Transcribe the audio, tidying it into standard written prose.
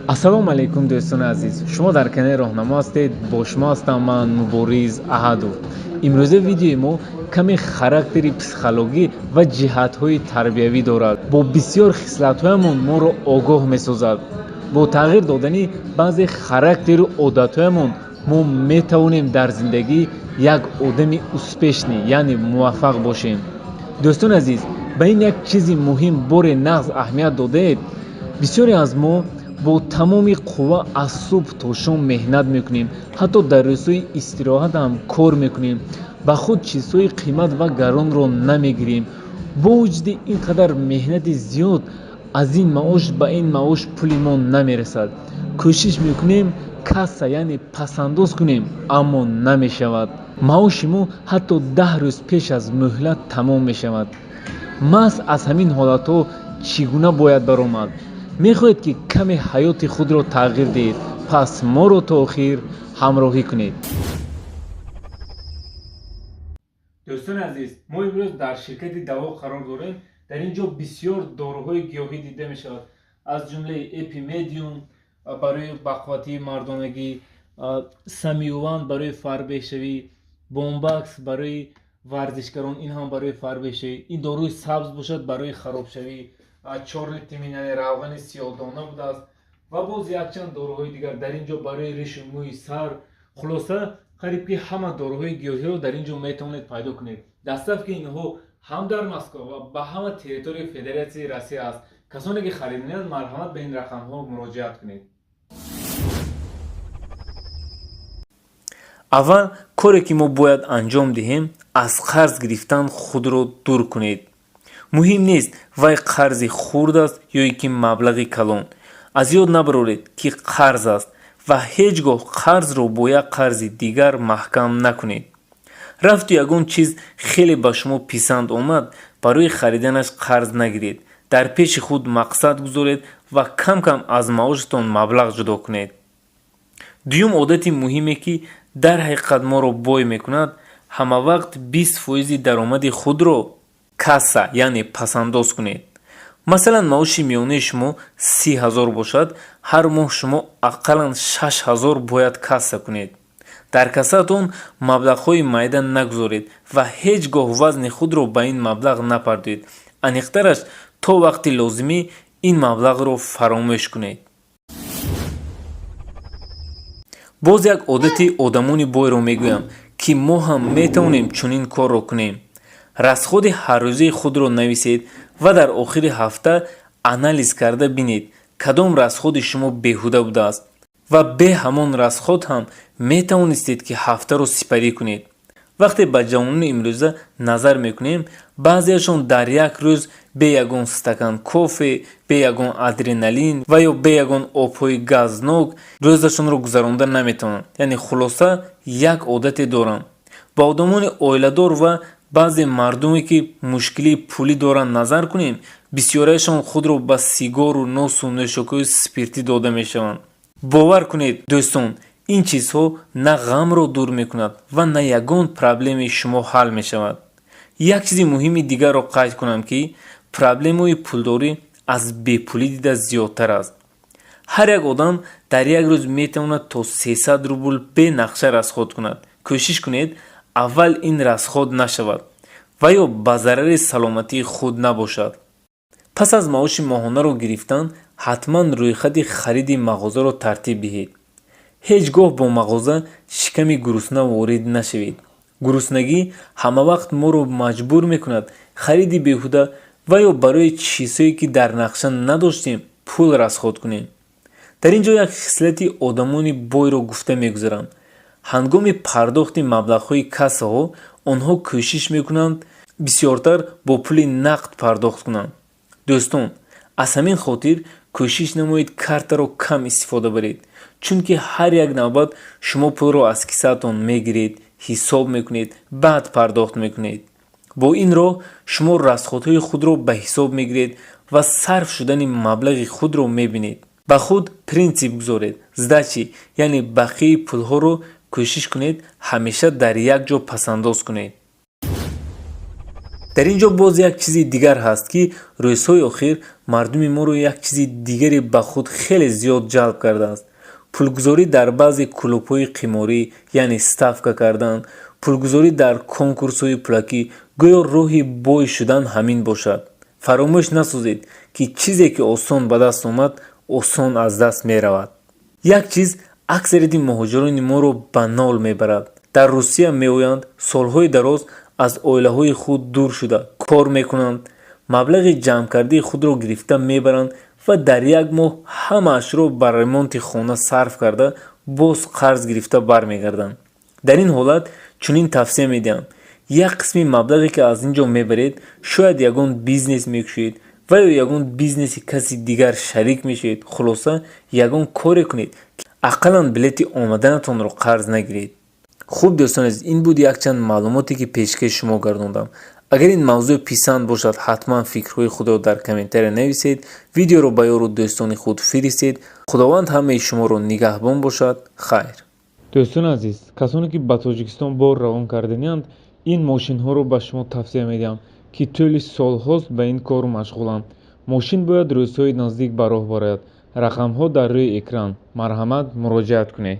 Ассалому алайкум, дӯстони азиз. Шумо дар канали Роҳнамо ҳастед. Бо шумо ҳастам ман, Мубориз Аҳадов. Имрӯза видеои мо каме характери психологӣ ва ҷиҳатҳои тарбиявӣ дорад. Бо бисёр хислатҳоямон моро огоҳ месозад. Бо тағйир додани баъзе характеру одатҳоямон мо метавонем дар зиндагӣ як одами успешный, яъне муваффақ бошем. Дӯстони азиз, ба ин як чизи муҳим боре нағз аҳамият додаед. Бисёре аз мо бо тамоми қувва аз субҳ то шом меҳнат мекунем, ҳатто дар рӯзҳои истироҳат ҳам кор мекунем, ба худ чизҳои қимат ва гаронро намегирем. Бо вуҷуди ин қадар меҳнати зиёд, аз ин маош ба ин маош пули мо намерасад. Кӯшиш мекунем касса, яъне пасандоз кунем, аммо намешавад. Маоши мо ҳатто 10 рӯз пеш аз муҳлат тамом мешавад. Маҳз аз ҳамин ҳолатҳо чӣ гуна бояд баромад? Мехоҳед, ки каме ҳаёти худро тағйир диҳед? Пас моро то охир ҳамроҳӣ кунед. Дӯстони азиз, мо имрӯз дар ширкати Даво қарор дорем. Дар ин ҷо бисёр доруҳои гиёҳӣ дида мешавад, аз ҷумлаи Эпимедиум барои бақувватии мардонагӣ, Самиюван барои фарбеҳшавӣ, Бомбакс барои варзишгарон, ин ҳам барои фарбеҳшавӣ, ин доруи сабз бошад барои харобшавӣ, чёрный тмин, яъне равғани сиёҳдона будааст ва боз якчанд доруҳои дигар дар ин ҷо барои ришу мӯи сар. Хулоса, қариб ки ҳама доруҳои гиёҳиро дар ин ҷо метавонед пайдо кунед. Доставки инҳо ҳам дар Москва ва ба ҳама территорияи Федератсияи Россия аст. Касоне ки харид мекунанд, марҳамат, ба ин рақамҳо муроҷиат кунед. Аввал коре, ки мо бояд анҷом диҳем, аз қарз гирифтан худро дур кунед. Муҳим нест, вай қарзи хурд аст ё ин ки маблағи калон. Аз ёд набароред, ки қарз аст ва ҳеҷ гоҳ қарзро бо як қарзи дигар маҳкам накунед. Рафту ягон чиз хеле ба шумо писанд омад, барои хариданаш қарз нагиред. Дар пеши худ мақсад гузоред ва кам-кам аз маошатон маблағ ҷудо кунед. Дуюм одати муҳиме, ки дар ҳақиқат моро бой мекунад, ҳамавақт 20 фоизи даромади худро касса, яъне пасандоз кунед. Масалан, маоши миёнаи шумо 30 000 бошад, ҳар моҳ шумо ақаллан 6000 бояд касса кунед. Дар кассаатон маблағҳои майда нагузоред ва ҳеҷ гоҳ вазни худро ба ин маблағ напардоед. Аниқтараш, то вақти лозимӣ ин маблағро фаромӯш кунед. Боз як одати одамони бойро мегӯям, ки мо ҳам метавонем чунин корро кунем. Расходи ҳаррӯзаи худро нависед ва дар охири ҳафта анализ карда бинед, кадом расходи шумо беҳуда будааст ва бе ҳамон расход ҳам метавонистед, ки ҳафтаро сипарӣ кунед. Вақте ба ҷавонони имрӯза назар мекунем, баъзеашон дар як рӯз бе ягон стакан кофе, бе ягон адреналин ва ё бе ягон обҳои газнок рӯзашонро гузаронда наметавонанд. Яъне хулоса, як одате доранд. Ба одамони оиладор ва баъзе мардуме, ки мушкилии пулӣ доранд, назар кунем, бисёриашон худро ба сигору носу нӯшокиҳои спиртӣ дода мешаванд. Бовар кунед, дӯстон, ин чизҳо на ғамро дур мекунад ва на ягон проблемаи шумо ҳал мешавад. Як чизи муҳими дигарро қайд кунам, ки проблемаи пулдорӣ аз бепулӣ дида зиёдтар аст. Ҳар як одам дар як рӯз метавонад то 300 рубл бе нақша расход кунад. Кӯшиш кунед, аввал ин расход нашавад ва ё ба зарари саломатии худ набошад. Пас аз маоши моҳонаро гирифтан, ҳатман рӯйхати хариди мағозаро тартиб диҳед. Ҳеҷ гоҳ бо мағоза шиками гурусна ворид нашавед. Гуруснагӣ ҳамавақт моро маҷбур мекунад хариди беҳуда ва ё барои чизҳое, ки дар нақша надоштем, пул расход кунем. Дар ин ҷо як хислати одамони бойро гуфта мегузарам. Ҳангоми пардохти маблағҳои кассаҳо онҳо кӯшиш мекунанд бисёртар бо пули нақд пардохт кунанд. Дӯстон, аз ҳамин хотир кӯшиш намоед картаро кам истифода баред, чунки ҳар як навбат шумо пулро аз кисаатон мегиред, ҳисоб мекунед, баъд пардохт мекунед. Бо ин роҳ шумо расходҳои худро ба ҳисоб мегиред ва сарф шудани маблағи худро мебинед. Ба худ принсип гузоред: сдачи, яъне бақияи пулҳоро кӯшиш кунед ҳамеша дар як ҷо пасандоз кунед. Дар ин ҷо боз як чизи дигар ҳаст, ки рӯзҳои охир мардуми моро як чизи дигаре ба худ хеле зиёд ҷалб кардааст: пулгузорӣ дар баъзе клубҳои қиморӣ, яъне ставка кардан, пулгузорӣ дар конкурсҳои пулакӣ. Гӯё роҳи бой шудан ҳамин бошад. Фаромӯш насозед, ки чизе ки осон ба даст омад, осон аз даст меравад. Як чиз аксарияти муҳоҷирони моро ба нол мебарад. Дар Русия меоянд, солҳои дароз аз оилаҳои худ дур шуда кор мекунанд, маблағи ҷамъкардаи худро гирифта мебаранд ва дар як моҳ ҳамаашро ба ремонти хона сарф карда, боз қарз гирифта бармегарданд. Дар ин ҳолат чунин тавсия медиҳам: як қисми маблағе, ки аз ин ҷо мебаред, шояд ягон бизнес мекушоед ва ё ягон бизнеси каси дигар шарик мешавед. Хулоса, ягон коре кунед, ки ақаллан билети омаданатонро қарз нагиред. Хуб, дӯстони азиз, ин буд якчанд маълумоте, ки пешкаши шумо гардондам. Агар ин мавзӯъ писанд бошад, ҳатман фикрҳои худро дар комментария нависед, видеоро ба ёру дӯстони худ фиристед. Худованд ҳамаи шуморо нигаҳбон бошад. Хайр. Дӯстони азиз, касоне ки ба Тоҷикистон бор равон карданианд, ин мошинҳоро ба шумо тавсия медиҳам, ки тӯли солҳост ба ин кор машғуланд. Мошин бояд рӯзҳои наздик ба роҳ барояд. Рақамҳо дар рӯи экран, марҳамат, муроҷиат кунед.